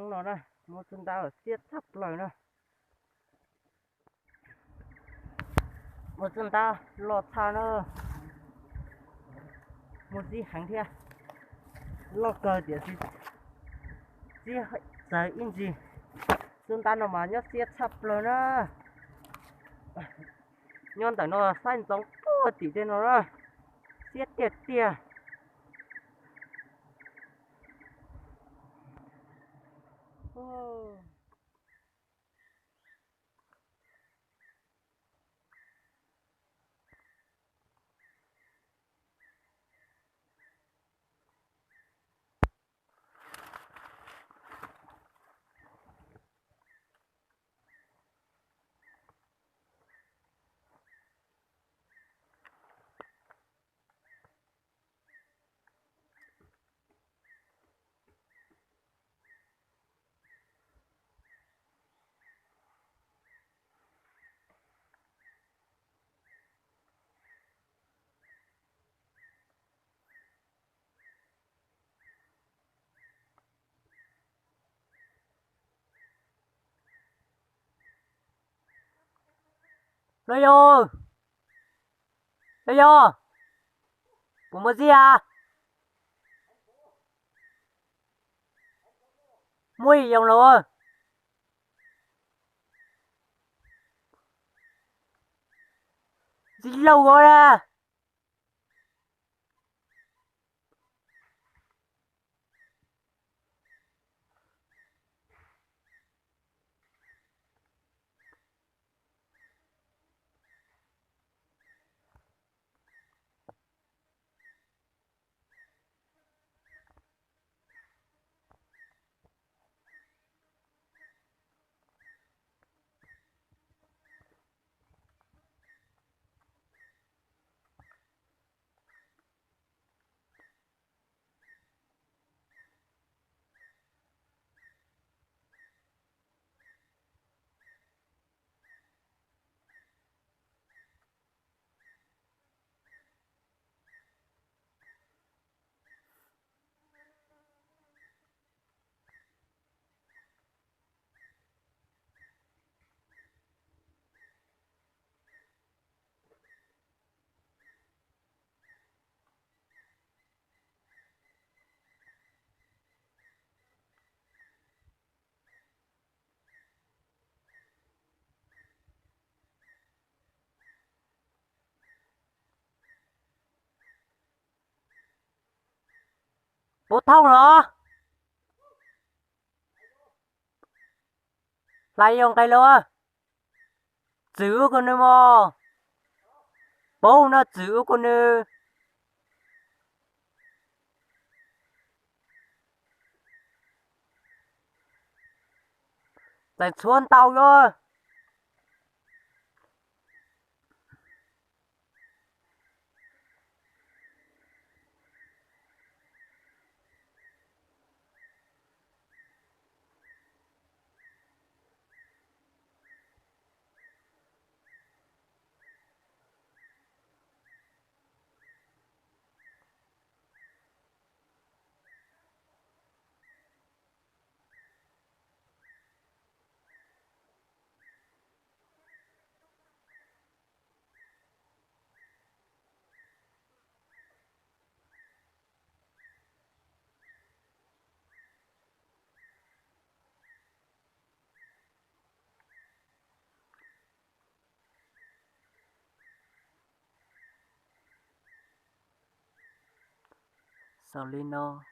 Hnub no na, muaj txuj ntab xiab tshaj plaws na. Muaj txuj ntab loj tshaj na, muaj txib heev thiab, loj kawg tiam sis txib txawv ib ntsis. Txuj ntab no mas nyob xiab tshaj plaws na. Nyob ntawm no saib ntxoov puag tim tej no na, xiab tiag tiag. Lauj yog, lauj yog, puas muaj txib a? Muaj ib yoo lauj. Txib laug os. Puas thauj los? Hlais yog nqes los. Txwm ub ko nws mog. Paub no txwm ub ko nws. Txais txhua ntau yog. Xaus li no.